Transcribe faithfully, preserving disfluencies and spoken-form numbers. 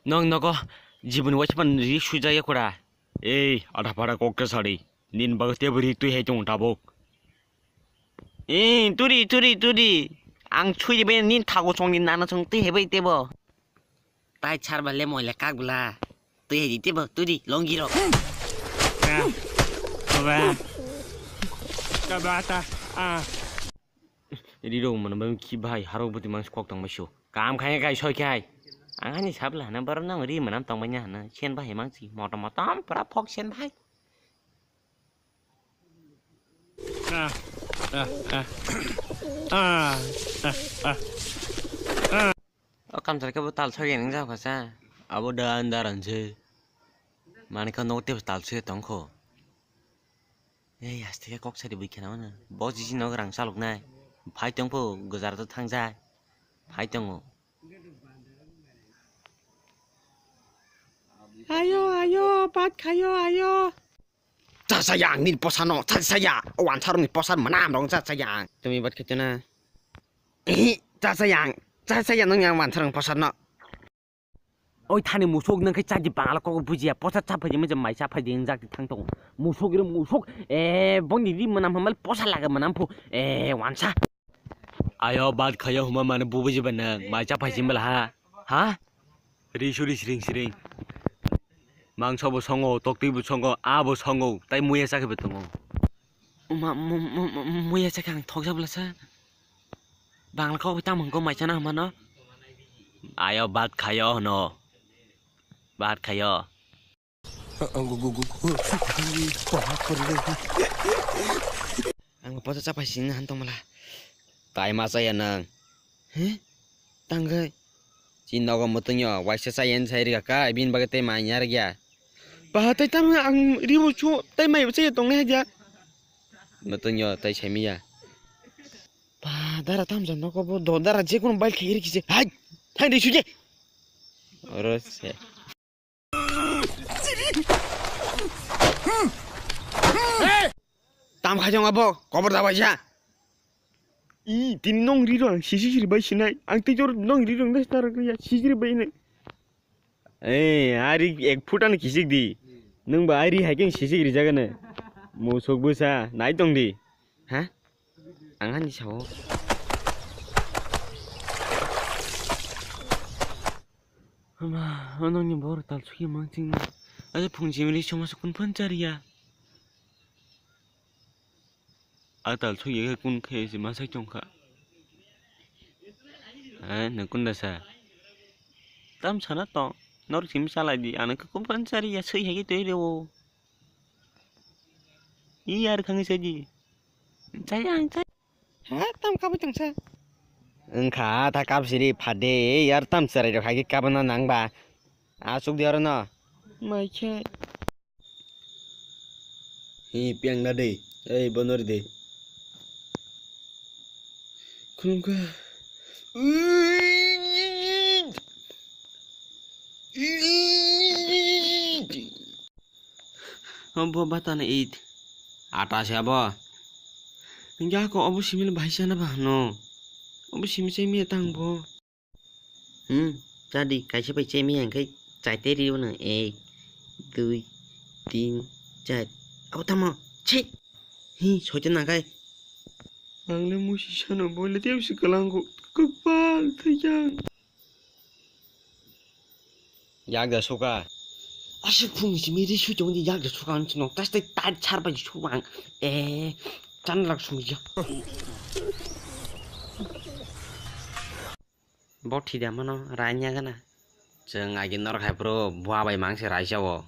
Nong nogo jiboni waisa pan ri sujak ya kura. Ei, ada pada kok ke sari. Nin bagwi tebo ri twi hai tongo tabuk. Ei, turi, turi, turi. Ang sui bai nin thago song ni nana song twi hai bai tebo. Tai char ba le moila kak bla. Twi hai di tebo, turi, longi rok. Ah. Kaba. Kaba ta. Ah. Rirok mano bai khi bai harok bwtwi mangsi kok tong bai su. Kam khai khai soi khai. Ang hani sabla hana baro nang ri manam tong bai hana. Sen bai mangsi motom motom pura phok sen bai. Ah, ah, ah. Ah, ah, ah. Ah. O kamchar khe bo tal soi nang jak kha sa. Abo da andar anse. Mani kha nok tep tal soi tong kho. Ei, aste khe kok sari bui khena mano. Bo jiji nok rang chalok nai. Phai tong pho, gwjar to thang jai. Phai tongo. Ayo, ayo, bat khayo, ayo. Cha cha yang ni posa no, cha cha ya. O answer ni posa manam rong cha cha yang. Tumi bat khaito na. Ehi, cha cha yang. Cha cha yang nang yang answer ni posa no. Oi thani musuk nang khe chaji bangala kok bujiya posa cha phaji manja mai cha phaji injak thang tongo. Musuk ri musuk, eh, boni ri manam hamal posa laga manam phu, eh, wansa. Ayo bat khayo huma mane bubuji ba nang mai cha phaji mala ha. Ha? Ri suri siring siring. Mangso bo songo, tokti bo songo, a bo songo, tai muya chakhe bo tongo. Ma, mu-, mu-, mu-, muya chakhe ang thokja bwlasa. Bangla kok tamo hwnko mai chana hwnmano. Ayo bat khayo hwno. Bat khayo. Ang posa cha phaising han tongmala. Tai ma chaya nang. He? Tanggai. Chini nogo mwtwngyo, waisa chaya ni sai rwkha kha, bini bagwi tei mai ya rwkya. Ba, tei tamo ang ribo chu, tei mai bo chaya tongnai hadia. Mwtwngyo, tei sai manya. Ba, dara tamo jani nogo bo, do dara je kono bai khe ri kise. Hai, hai ri suje. Oro se. Tam khai jong abo, kobor da baisa. I, tini nong ri rong, sisi siri bai sinai. Ang tei jor nong ri rong, dai star ya, sisi siri bai nai. Ei, ari ek foot ano kisik di. Nung ba ari hai keng sisik ri jagane. Musuk busa, nai tong di. Ha? Ang ani sao. Ama, onong ni bor tal suki mang ching. Aja phung jimri choma sukun phan chariya. A tal sui ye kun khe se ma sai chong kha. Eh, nang kun da sa. Tam sana to. Nor sim salai di. Ano khe kum kan sari ya sui hagi toi rewo. I yar khang se di. Chai ang chai. Ha, tam kabu tang sa. Wngkha ta kap siri phade yar tam sarai rok hagi kabana nang ba. Asuk di oro no. Mai khe. Hi, piang na de. Ei, bonor de. Khulumkha. Obo batana eat. Ata se abo. Hingke ako obo simil bahai sana ba hano. Obo simil se miya tang bo. Hmm, chadi, kaisa bai chemi hingke chaite rio no. Ek, dui, tin, char. Abo tamo, chhe. Hi, soite nakai. Ang le musi sano, bo le tebsi kalango. Kopal thajang. Yak da suka. Aswk phung simi ri sui tongdi yak da suka ang chino. Tas tai tar char bai suka ang. Eh, chan lak sumi ya. Bo thida mano, rain ya gana. Chwng agi norok hai phuru bua bai mang se raisa o.